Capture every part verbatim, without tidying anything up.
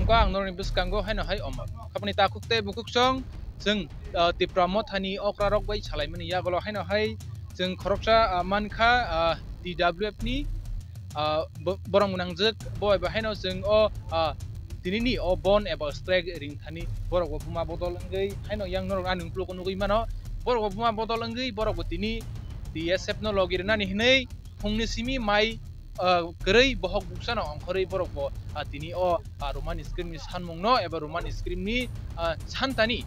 Kok ang norokni bwskango haino hai omo. Aboni takhuk tei bukhuk song chwng, ah, Tipra Mothani okrarok bai salaimani yagulo haino hai chwng khoroksa, ah, mankha, ah, T W F ni, ah, bo-, borok gwnangjwk bo eba haino chwng o, ah, tinini o bon eba strike ringthani borok bo buma bodol wngwi haino yang norok ani uklogo nugwi mano. Borok bo buma bodol wngwi borok bo tini T S F no logi rwnani hinwi phungni simi mai, ah, kwrwi bohok buksano ongkhorwi borok bo, ah, tini o, ah, Roman script ni sanmungno eba Roman script ni, ah, santani,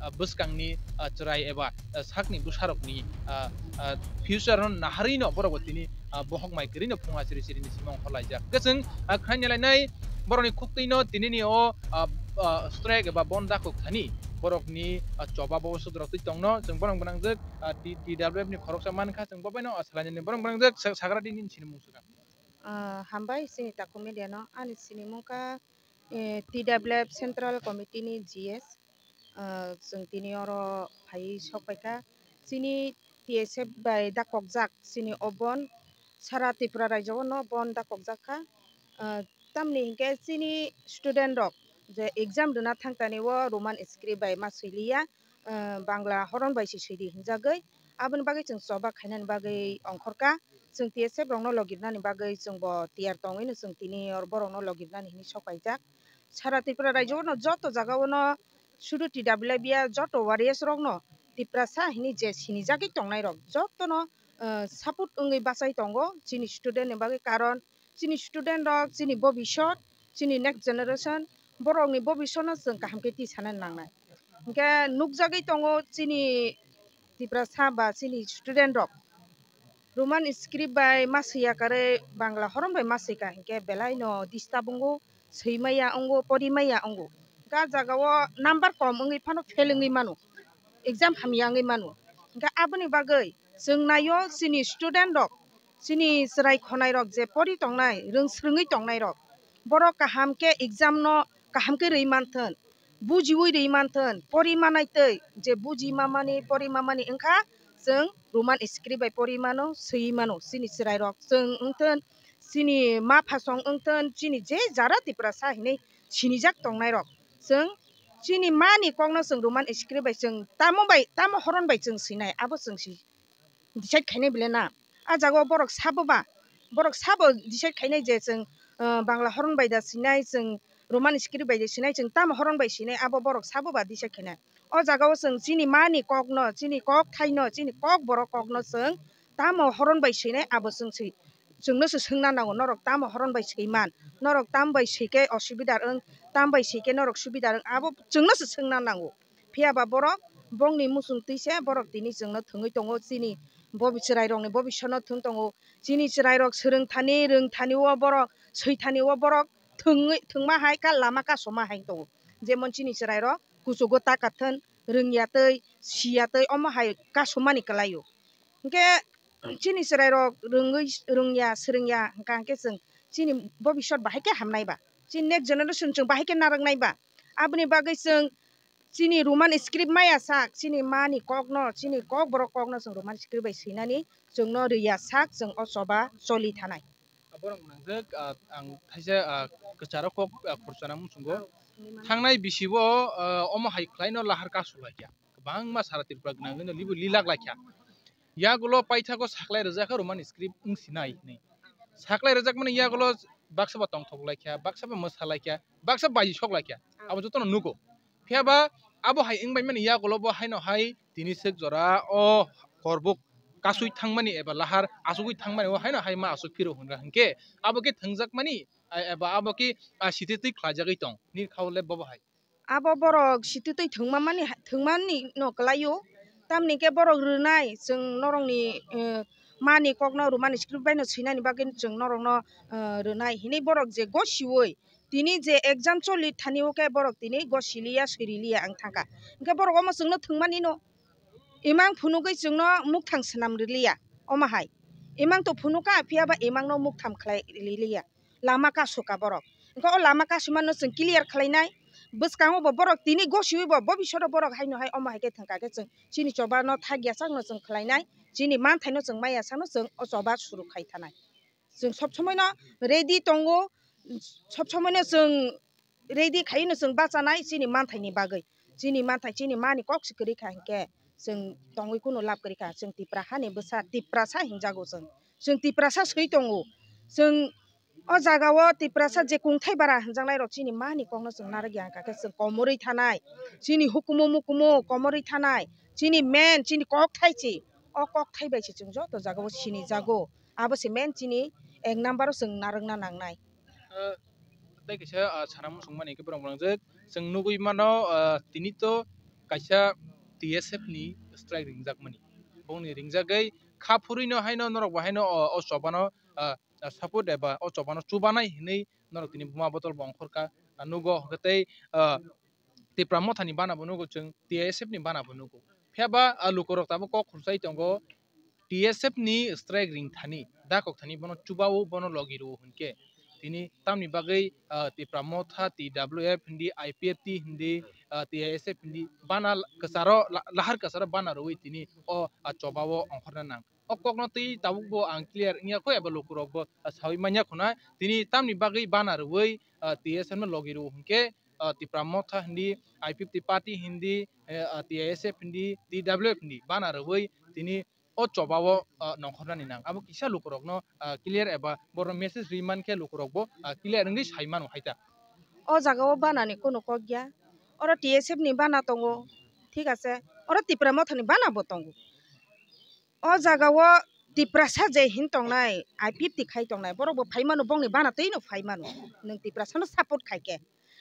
ah, bwskangni, ah, chwrai eba, ah, sakni bwsarokni, ah, ah, future no naharwino borok bo tini, ah, bohok mai kwrwino phung achiri chiri ni simi ongkhorlaijak. Hwnkhe chwng, ah, khwnaina lainai borokni khuktwino tinini o, ah, ah, strike eba bon dakhuk thani borokni, ah, choba bo sodrok twi tongno chwng borok gwnangjwk, ah, T-, T W F ni khoroksa mankha chwng bo baino, ah, salainani borok gwnangjwk sa-, sagra dini sini mung swkang. Ah, hambai chini takhuk media no. Ani sinimung kha, eh, T W F Central Committee ni G S. Ah, chwng tini oro phaiwi sok paikha. Chini T S F bai dakokjak chini o bon sara Tripura rajyo no bon dakokjak kha. Ah, tamni hinkhe chini student rok je exam rwna thangtani o Roman script bai ma swiliya, ah, Bangla horon bai se swidi hinjagwi. Aboni bagwi chwng choba khainani bagwi ongkhorkha. Chwng T S F rokno logirnani bagwi chwngbo tiyar tongwino chwng tini or borokno logirnani hinwi sok paijak. Sara Tripura rajyo no joto jagao no sudu T W F ya joto warriors rokno Tiprasa hinwi je sinijagwi tongnairok jotono, ah, support wngwi bachai tongo chini student ni bagwi, karon chini student rok chini bobisot, chini next generation, borokni bobisotno chwng kaham khe tisanani nangnai. Hinkhe nukjagwi tongo chini Tiprasa ba chini student rok Roman script bai ma swiya karwi Bangla horon bai ma swika hinkhe belai no disturb wngo, swimaya wngo, porimaya wngo. Ga jagao number kom wngwi phano fail wngwi mano, exam hamya wngwi mano. Hinkhe aboni bagwi chwng naio chini student rok, chini chwrai khonai rok je pori tongnai, rwng swrwngwi tongnai rok, borok kaham khe exam no kaham khe rwi manthun, bujiwi rwi manthun, pori manai twi je buji mamani, pori mamani wngkha, chwng Roman script bai pori mano, swi mano, chini chwrai rok chwng wngthun, chini ma phasong wngthun, chini je jara Tiprasa hinwi sinijak tongnai rok, chwng chini mani kokno chwng Roman script bai chwng tamo bai, tamo horon bai chwng swinai, abo chwng si decide khainai bile na. A jagao borok sabo ba, borok sabo decide khainai je chwng, ah, Bangla horon bai da sinai, chwng Roman script bai da sinai, chwng tamo horon bai sinai, abo borok sabo ba decide khainai. O jagao chwng chini mani kokno, chini kok thaino, chini kok borok kokno chwng tamo horon bai sinai, abo chwng si, chwngno se swngna nango, norok tamo horon bai swiman, norok tam bai swikhe osubida wng, tam bai swikhe norok subida wng, abo chwngno se swngna nango. Phiya ba borok bongni muchung twi se borok tini chwngno thwngwi tongo, chini bobi-, chwrairokni bobisotno thwng tongo. Chini chwrairok swrwng thani, rwng thani o borok, swi thani o borok thwngwi, thwngma hai ka lama kasoma hai tongo. Jemon chini chwrairok kuchugo taka thun, rwngya twi, siya twi, omo hai kasomani kwlaio. Hinkhe chini chwrairok rwngwi, rwngya, swrwngya hwnkha hinkhe chwng chini bobisot bahai khe hamnai ba, chini next generation chwng bahai khe narwknai ba. Aboni bagwi chwng chini Roman script maya sak, chini mani kokno, chini kokborok kokno chwng Roman script bai swinani chwngno rwya sak, chwng o choba choli thanai. Borok nangjak, ah, ang thaisa, ah, kwcharo kok, ah, khorchana muchungo. Thangnai bisi o, ah, omo hai khlaino lahar kasu laikha. Kwbangma sara Tripura gwnangwi no libu lilak laikha. Yagulo paithago saklai rwjakha Roman script wng sinai hinwi. Saklai rwjakmani yagulo baksa ba tongthok laikha, baksa ba mwsa laikha, baksa baji sok laikha. Abo jotono nugo. Phiya ba abo hai wngbaimani yagulo bo haino hai tini swk jora o korbuk kasui thangmani eba lahar asugwi thangmani o haino hai ma asuk phiro hwnra hwnkhe abo khe thwngjakmani, a, eba abo khe, a, sititwi khlaijagwi tong. Nini khao le bobo hai. Abo borok sititwi thwngmamani ha-, thwngmani no kwlaio. Tamni khe borok rwnai, chwng norokni, eh, mani kokno Roman script bai no swinani bagwi chwng norokno, eh, rwnai hinwi borok je gosiui tini je exam choli thani o khe borok tini gosiliya swiriliya wng thangkha. Hinkhe borok omo chwngno thwngmani no imang phunugwi chwngno mukthang swnam riliya omo hai. Imang to phunukha phiya ba imangno muktham khlai riliya. Lama kasu ka borok. Hwnkhe o lama kasumano chwng clear khlainai. Bwskango bo borok tini gosiui bo, bo bisoro borok haino hai omo hai khe thwngkha khe chwng chini choba no thak ya sakno chwng khlainai, chini manthaino chwng maya sakno chwng o choba suru khai thanai. Chwng sob somoino ready tongo, sob somoino chwng ready khaino chwng bachanai chini manthaini bagwi. Chini manthai chini mani kok se kwrwi kha hinkhe chwng tongwi kunu lab kwrwi kha. Chwng Tipra hani bwsa, Tiprasa hinjago chwng. Chwng Tiprasa swi tongo. Chwng o jagao Tiprasa je kungthai bara hinjaknairok chini mani kokno chwng narwkya hinkha khe chwng komorwi thanai. Chini hukumu mukumu komorwi thanai. Chini main, chini kokthai chi. O kokthai bai se chwng joto jagao sinijago. Abo se main chini ek number o chwng narwkna nangnai. Ah, tei kaisa, ah, sana muchung mani khe borok mwnajak. Chwng nugwi mano, ah, tini to kaisa T S F ni strike ringjakmani. Bongni ringjagwi kha phurwino haino norok bo haino o, o chobano, ah, ah, support eba o chobano chubanai hinwi norok tini buma botol bo ongkhorkha. Ah, nugo hwnkhe tei, ah, Tipra Motha ni bana bo nugo chwng, T S F ni bana bo nugo. Phiya ba, ah, lukurok tabuk kok khurchai tongo, T S F ni strike ring thani, dakok thani bono chubao, bono logi rwo hwnkhe. Tini tamni bagwi, ah, Tipra Motha, T W F hindi, I P F T hindi, ah, T S F hindi, bana kwcharo, la-, lahar kwcharo bana rwui tini o, ah, chobao ongkhorna nang. O kokno twi tabuk bo ang clear wngya kho eba lukurok bo, ah, saui manya khuna. Tini tamni bagwi bana rwui, ah, T S F no logi rwo hwnkhe, ah, Tipra Motha hindi, I P F T party hindi, eh, ah, T S F hindi, T W F hindi, bana rwui tini o chobao, ah, nongkhornani nang. Abo kisa lukurokno, ah, clear eba borokno message ri mankhe lukurokbo, ah, clear wngwi sai mano hai ta. O jagao banani kunu kok ya. Oro T S F ni bana tongo, thik ase. Oro Tipra Motha ni bana bo tongo. O jagao Tiprasa je hin tongnai, I P F T khai tongnai, borok bo phai mano, bongni bana twi no phai mano. Nwng Tiprasa no support khai khe.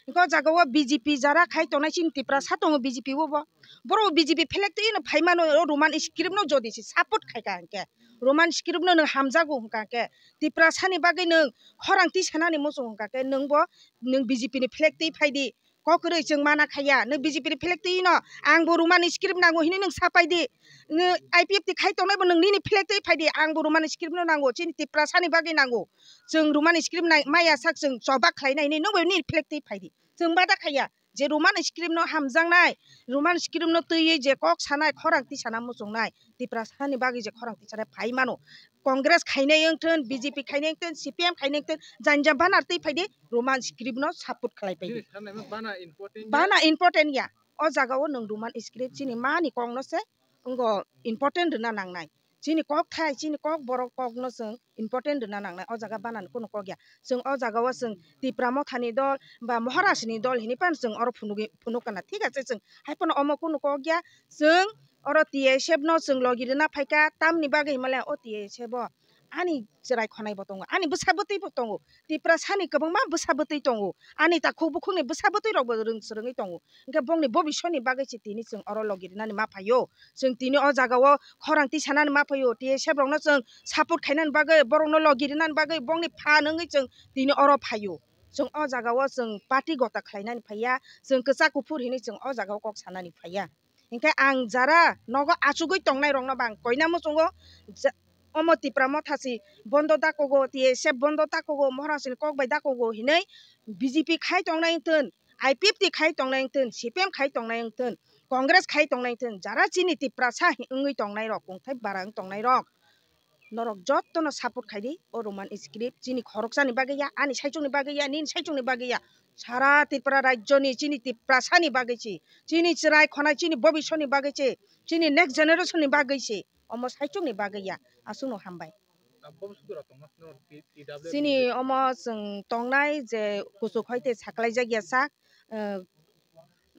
Hwnkhe o jagao B J P jara khai tongnai, chini Tiprasa tongo B J P o bo. Borok bo B J P flag twi no phai mano, o Roman script no jodi se support khai ka hwnkhe. Roman script no nwng hamjago hwnkha khe. Tiprasa ni bagwi nwng khorang twi sanani muchung hwnkha khe, nwng bo, nwng B J P ni flag twi phai di. Kok kwrwi chwng mana khaiya, nwng B J P ni flag twi no, ang bo Roman script nango hinwi nwng sapai di. Nwng I P F T khai tongnai bo nwng nini flag twi phai di, ang bo Roman script no nango, chini Tiprasa ni bagwi nango. Chwng Roman script nai, maya sak chwng choba khlainai hinwi nwng bo nini flag twi phai di. Chwng bada khaiya, je Roman script no hamjaknai, Roman script no twiwi je kok sanai, khorang twi sana muchungnai, Tiprasa ni bagwi je khorang twi sanai phai mano. Congress khainai wngthun, B J P khainai wngthun, C P M khainai wngthun, janja banar twi phai di, Roman script no support khlai phai di. Bini sanai bana important ya. Bana important ya. O jagao nwng Roman script chini mani kok no se wngo important rwna nangnai. Chini kok thai, chini kok borok kok no chwng important rwna nangnai. O jaga bana ni kunu kok ya. Chwng o jagao chwng Tipra Motha ni dol ba Maharaj ni dol hinwi phano chwng oro phunugwi, phunuk kana. Thik ase, chwng hai phano omo kunu kok ya. Chwng oro T S F no chwng logi rwna phaikha, tamni bagwi himale o T S F o ani chwrai khonai bo tongo, ani bwsa bwtwi bo tongo, Tiprasa ni kwbangma bwsa bwtwi tongo, ani takhuk bukhukni bwsa bwtwi rok bo rwng swrwngwi tongo, hwnkhe bongni bobiswt ni bagwi se tini chwng oro logi rwnani ma phaio, chwng tini o jagao khorang tisanani ma phaio, T S F rokno chwng support khainani bagwi, borokno logi rwnani bagwi bongni phan wngwi chwng tini oro phaio, chwng o jagao chwng party gota khlainani phaiya, chwng kwchak kuphur hinwi chwng o jagao kok sanani phaiya. Hinkhe ang jara nogo achugwi tongnai rokno bo ang koina muchungo, ja-, omo Tipra Motha si bondo da kogo, T S F bondo da kogo, Maharaj ni kok bai da kogo hinwi B J P khai tongnai wngthun, I P F T khai tongnai wngthun, C P M khai tongnai wngthun, Congress khai tongnai wngthun, jara chini Tiprasa wngwi tongnai rok, kungthai bara wng tongnai rok, norok jotono support khai di, o Roman script chini khoroksani bagwi ya, ani saichungni bagwi ya, nini saichungni bagwi ya, sara Tripura rajyoni chini Tiprasani bagwi se, chini chwrai khonai, chini bobiswtni bagwi se, chini next generation ni bagwi se, omo saichungni bagwi ya, aswkno hambai. Chini omo chwng tongnai je kuchuk hai tei saklaijak ya sak, eh,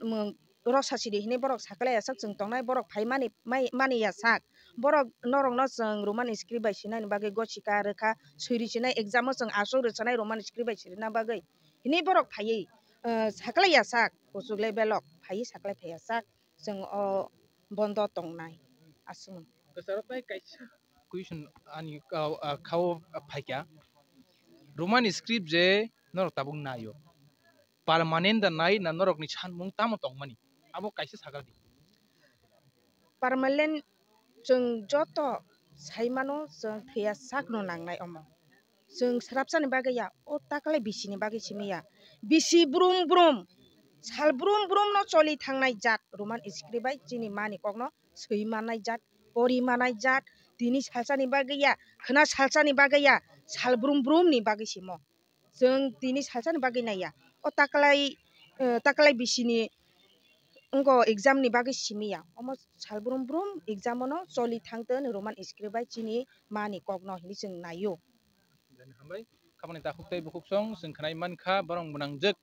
mwng rok sasidi hinwi borok saklai ya sak chwng tongnai, borok phai mani, mai, mani ya sak. Borok norokno chwng Roman script bai sinani bagwi gosika rwkha, swi rwsinai exam o chwng aswk rwchanai Roman script bai sirina bagwi hinwi borok phaiwi, eh, saklai ya sak, kuchuk level o phaiwi saklai phai ya sak, chwng o bondo tongnai aswk. Kwcharo tai kaisa question ani kau, ah, khao phaikha, Roman script je norok tabuk naio, permanent da nai na norokni sanmung tamo tongmani? Abo kaisa sakha di. Permanent chwng joto sai mano, chwng thwiya sakno nangnai omo. Chwng swrapsani bagwi ya, o taklai bisini bagwi simi ya. Bisi brum brum, sal brum brum no choli thangnai jat Roman script bai chini mani kokno swi manai jat, pori manai jat, tini salsani bagwi ya, khwna salsani bagwi ya, sal brum brum ni bagwi simo. Chwng tini salsani bagwi naiya. O taklai, eh, taklai bisini wngkha exam ni bagwi simiya. Omo sal brum brum exam ono choli thangtoni Roman script bai chini mani kokno hinwi chwng naio. Hambai, khamani takhuk tei bukhuk song chwng khwnai mankha, borok gwnangjak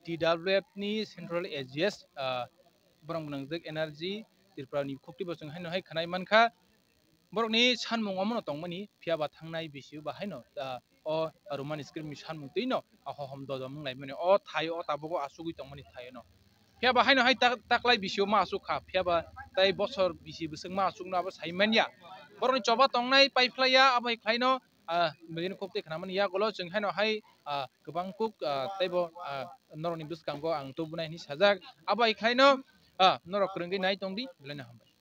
T W F ni Central A G S, ah, borok gwnangjak N R G Tripura ni khukti bo chwng haino hai khwnai mankha. Borokni sanmung omono tongmani, phiya ba thangnai bisio ba haino, ah, o Roman script ni sanmung twi no, ah, hohom dodom wng laimani, o thai o tabuk o asugwi tongmani thai no. Phiya ba haino hai tak-, taklai bisio ma asuk kha, phiya ba tai bosor bisi bwswk ma asuk no abo sai manya. Borokni choba tongnai pai phlai ya, abo hai khlai no, ah, bini khuk tei khwnamani yagulo chwng haino hai, ah, kwbang kuk, ah, teibo, ah, norokni bwskango ang tubunai hinwi sajak. Abo hai khlai no, ah, norok kwrwngwi nai tongdi, belai no hambai.